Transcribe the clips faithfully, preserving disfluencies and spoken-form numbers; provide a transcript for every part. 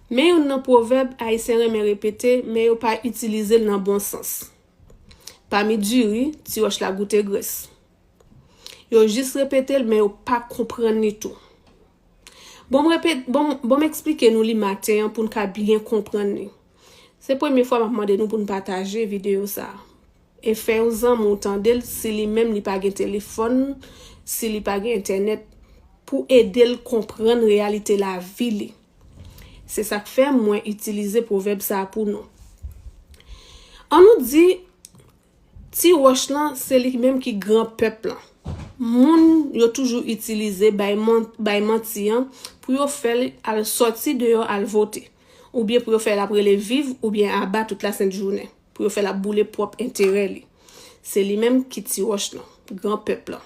Men youn nan pwovèb Ayisyen renmen repete, men yo pa itilize l nan bon sans. Pami diri, ti wòch la goute grès. Yo jis repete l, men yo pa konprann li tou. Bon, m repet, bon, bon, m eksplike nou li maten an pou n ka byen konprann li. Se premye fwa m ap mande nou pou n pataje videyo sa a. E fè yon zanmi w tande l, si li menm li pa gen telefòn, si li pa gen entènèt, pou ede l konprann reyalite lavi li. Se sa k fè mwen itilize pwovèb sa a pou nou. Ann nou di, ti wòch lan, se li menm ki gran pèp lan. Moun yo toujou itilize bay man-, bay manti an pou yo fè l al sòti deyò al vote, oubyen pou yo fè l ap rele viv oubyen aba tout lasent jounen, pou yo fè l ap boule pwòp enterè li. Se li menm ki ti wòch lan, gran pèp lan.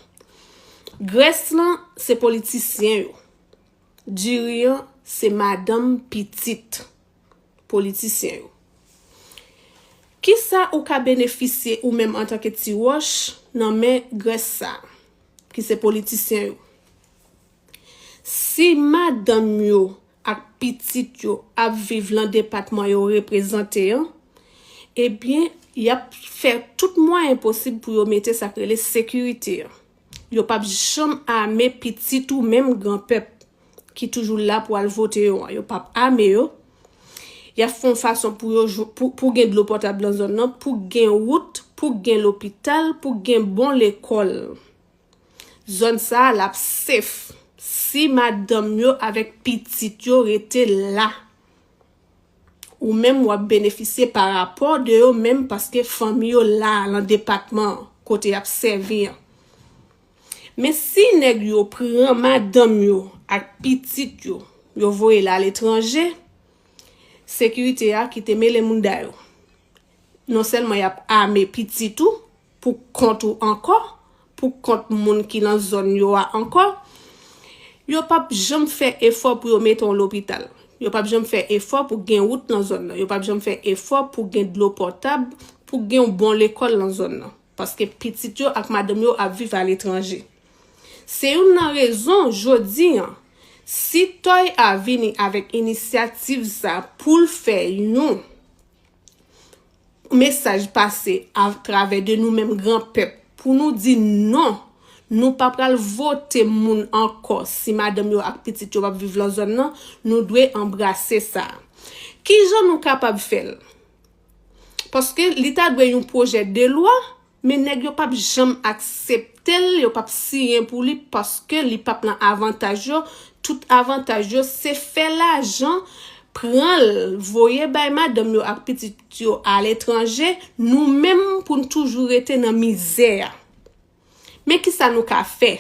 Grès lan, se politisyen yo. Diri an, se madanm pitit politisyen yo. Kisa ou ka benefisye ou menm antanke ti wòch nan men grès sa a, ki se politisyen yo? Si madanm yo ak pitit yo ap viv lan depatman yo reprezante an, ebyen, y ap fè tout mwayen posib pou yo mete sa k rele sekirite an. Yo p ap janm ame pitit ou menm gran pèp ki toujou la pou al vote yo an. Yo p ap ame yo. Y ap fè yon fason pou yo jou-, pou, pou gen dlo potab lan zòn nan, pou gen wout, pou gen lopital, pou gen bon lekòl. Zòn sa a, l ap safe si madanm yo avèk pitit yo rete la. Ou menm w ap benefisye pa rapò de yo menm paske fanmi yo la lan depatman kote y ap sèvi an. Men si nèg yo pran madanm yo ak pitit yo, yo voye l aletranje, sekirite a kite mele mouda yo. Non sèlman y ap ame pitit ou pou kont ou ankò, pou kont moun ki nan zòn yo a ankò, yo p ap janm fè efò pou yo mete yon lopital. Yo p ap janm fè efò pou gen wout nan zòn nan. Yo p ap janm fè efò pou gen dlo potab, pou gen yon bon lekòl nan zòn nan. Paske pitit yo ak madanm yo ap viv aletranje. Se youn nan rezon, jodi an, si Toy a vini avèk inisyativ sa pou l fè yon mesaj pase atravè de nou menm gran pèp pou nou di non, nou pa pral vote moun ankò si madanm yo ak pitit yo p ap viv lan zòn nan, nou dwe anbrase sa. Kijan nou kapab fè l? Paske li ta dwe yon pwojè de lwa, men nèg yo p ap janm aksepte l, yo p ap siyen pou li paske li p ap nan avantaj yo. Tout avantaj yo se fè lajan, pran l, voye bay madanm yo ak pitit yo aletranje, nou menm pou n toujou rete nan mizè a. Men kisa nou ka fè?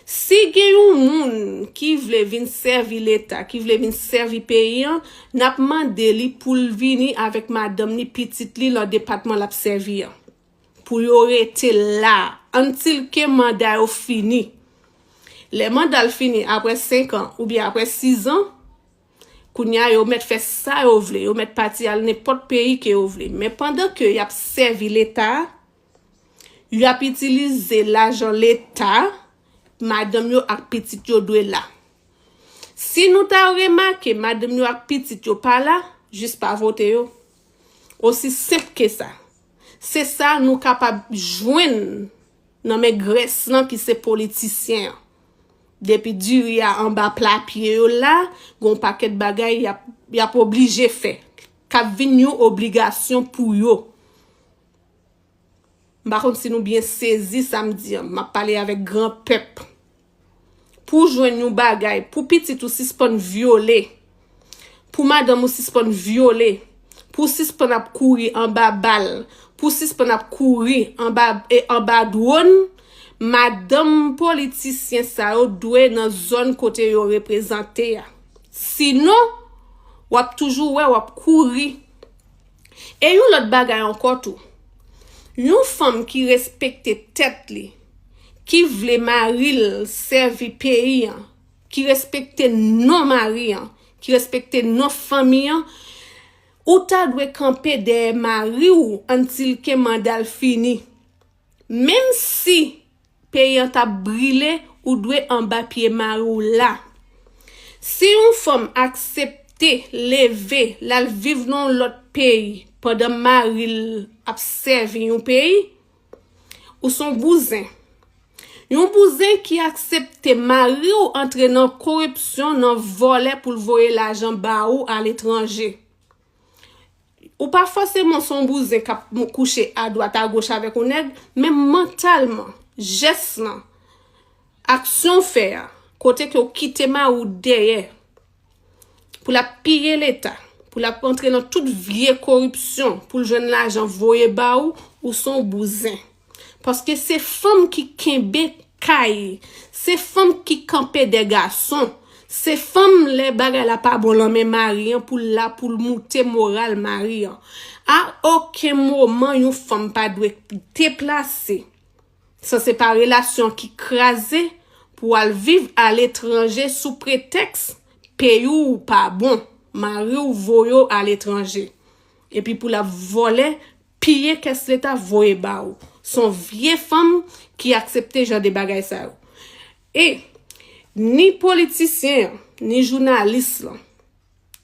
Si gen yon moun ki vle vin sèvi Leta, ki vle vin sèvi peyi an, n ap mande li pou l vini avèk madanm li, pitit li, lan depatman l ap sèvi an. Pou yo rete la, antilke manda yo fini. Lè manda l fini apre senk an oubyen apre sis an, kounye a yo mèt fè sa yo vle, yo mèt pati al nenpòt peyi ke yo vle. Men pandan ke y ap sèvi Leta a, y ap itilize lajan Leta, madanm yo ak pitit yo dwe la. Si nou ta remake madanm yo ak pitit yo pa la, jis pa vote yo. Osi senp ke sa. Se sa nou kapab jwenn nan men grès lan ki se politisyen an. Depi diri a anba pla pye yo la, gon pakèt bagay y ap, y ap oblije fè, k ap vin yon obligasyon pou yo. M pa konn si nou byen sezi sa m di an. M ap pale avèk gran pèp. Pou w jwenn yon bagay, pou pitit ou sispann vyole, pou madanm ou sispann vyole, pou w sispann ap kouri anba bal, pou w sispann ap kouri anba, e, anba dwòn, madanm politisyen sa yo dwe nan zòn kote yo reprezante a. Sinon, w ap toujou wè w ap kouri. E yon lòt bagay ankò tou. Yon fanm ki respekte tèt li, ki vle mari l sèvi peyi an, ki respekte non mari an, ki respekte non fanmi an, ou ta dwe kanpe dèyè mari w antilke manda l fini. Menm si peyi an t ap brile, ou dwe anba pye mari w la. Si yon fanm aksepte aksepte leve, l al viv nan yon lòt peyi pandan mari l ap sèvi yon peyi, ou s on bouzen. Yon bouzen ki aksepte mari w antre nan koripsyon, nan vòlè pou l voye lajan ba ou aletranje. Ou pa fòseman s on bouzen k ap kouche adwat agoch avèk yon nèg, men mantalman, jès lan, aksyon w fè a, kote ke w kite mari w dèyè pou l ap piye Leta, pou l ap antre nan tout vye koripsyon pou l jwenn lajan voye ba ou, ou s on bouzen. Paske se fanm ki kenbe kay, se fanm ki kanpe dè gason, se fanm lè bagay la pa bon lan men mari an pou l la pou l moute moral mari an. A okenn moman yon fanm pa dwe deplase san se pa relasyon ki kraze pou al viv aletranje sou pretèks peyi w pa bon, mari w voye w aletranje. Epi pou l ap vòlè, piye kès Leta voye ba ou. S on vye fanm ki aksepte jan de bagay sa yo. E ni politisyen an, ni jounalis lan,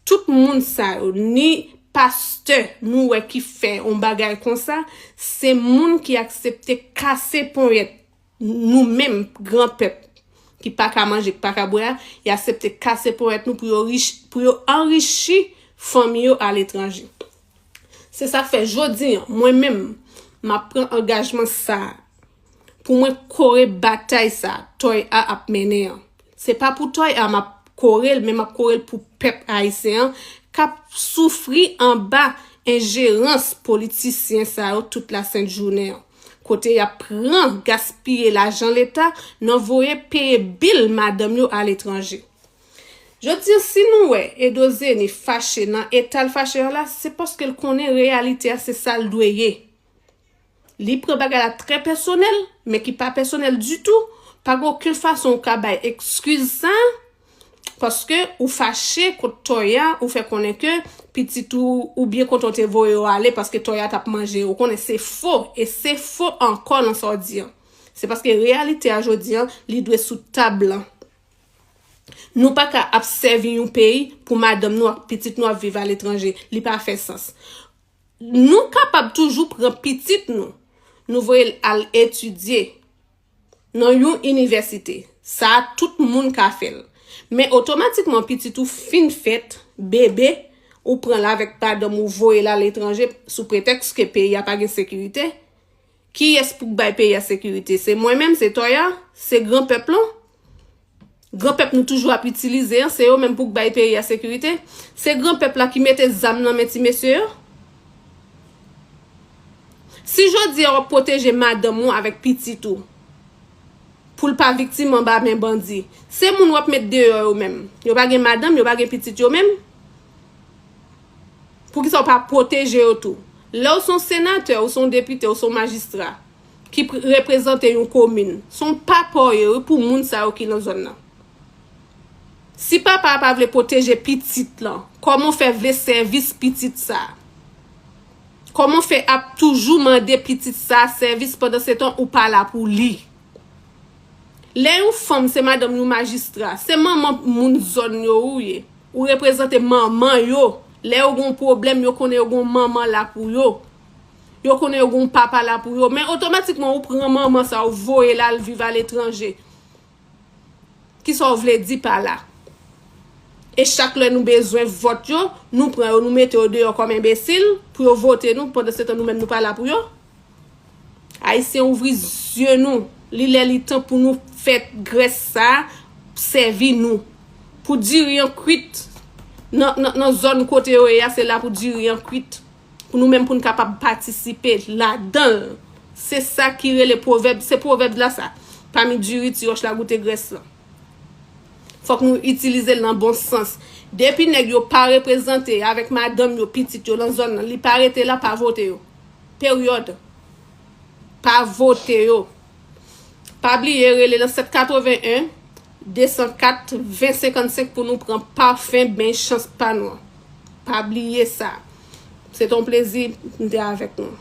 tout moun sa yo, ni pastè nou wè ki fè yon bagay konsa, se moun ki aksepte kase ponyèt nou menm gran pèp ki pa ka manje, ki pa ka bwè a, y aksepte kase ponyèt nou pou yo rich, pou yo anrichi fanmi yo aletranje. Se sa k fè jodi an, mwen menm, m ap pran angajman sa a pou mwen kore batay sa a Toya ap mennen an. Se pa pou Toya m ap kore l, men m ap kore l pou pèp ayisyen an k ap soufri anba enjerans politisyen sa yo tout lasent jounen an. Kote y ap pran, gaspiye lajan Leta nan voye peye bil madanm yo aletranje. Jodi an, si nou wè Edo Zeni fache nan eta l fache an la, se paske l konnen reyalite a se sa l dwe ye. Li pran bagay la trè pèsonèl, men ki pa pèsonèl ditou, pa gen okenn fason ou ka bay ekskiz sa, paske ou fache kont Toya, ou fè konnen ke pitit ou, ou byen kontan w te voye yo ale paske Toya t ap manje yo. Ou konnen se fo, e se fo ankò nan sa w di an. Se paske reyalite a jodi an, li dwe sou tab lan. Nou pa ka ap sèvi yon peyi pou madanm nou ak pitit nou ap viv aletranje. Li pa fè sans. Nou kapab toujou pran pitit nou, nou voye l al etidye nan yon inivèsite. Sa a, tout moun ka fè l. Men otomatikman, pitit ou fin fèt, bebe, ou pran l avèk madanm ou voye l aletranje sou pretèks ke peyi a pa gen sekirite. Kiyès pou k bay peyi a sekirite? Se mwen menm, se Toya, se gran pèp lan? Gran pèp nou toujou ap itilize an, se yo menm pou k bay peyi a sekirite? Se gran pèp la ki mete zam nan men ti mesye yo? Si jodi a w ap pwoteje madanm ou avèk pitit ou, pou l pa viktim anba men bandi, se moun w ap met deyò yo menm. Yo pa gen madanm, yo pa gen pitit yo menm? Poukisa w pa pwoteje yo tou? Lè w se yon senatè, ou se yon depite, ou se yon majistra ki pr-, reprezante yon komin, se yon pa pa w ye wi pou moun sa yo ki nan zòn nan. Si papa a pa vle pwoteje pitit lan, kòman w fè vle sèvis pitit sa a? Kòman w fè ap toujou mande pitit sa a sèvis pandan se tan ou pa la pou li? Lè yon fanm se madanm yon majistra, se manman moun zòn yo ou ye. Ou reprezante manman yo. Lè yo gen yon pwoblèm, yo konnen yo gen yon manman la pou yo. Yo konnen yo gen yon papa la pou yo. Men otomatikman, ou pran manman sa, ou voye l al viv aletranje. Kisa w vle di pa la? E chak lè nou bezwen vòt yo, nou pran yo, nou mete yo deyò kòm enbesil pou yo vote nou, pandan se tan nou menm nou pa la pou yo? Ayisyen, ouvri zye nou. Li lè li tan pou nou fè grès sa a sèvi nou. Pou diri an kwit nan, nan, nan zòn kote yo ye a, se la pou diri an kwit. Pou nou menm, pou n kapab patisipe ladan l. Se sa ki rele pwovèb, se pwovèb la sa. Pami diri, ti wòch la goute grès lan. Fòk nou itilize l nan bon sans. Depi nèg yo pa reprezante avèk madanm yo, pitit yo nan zòn nan, li pa rete la, pa vote yo. Peryòd. Pa vote yo. Pa bliye rele nan sèt katreven en, de san kat, ven senkannsenk pou nou pran pafen ben chans pa nou an. Pa bliye sa. Se te yon plezi m te avèk nou.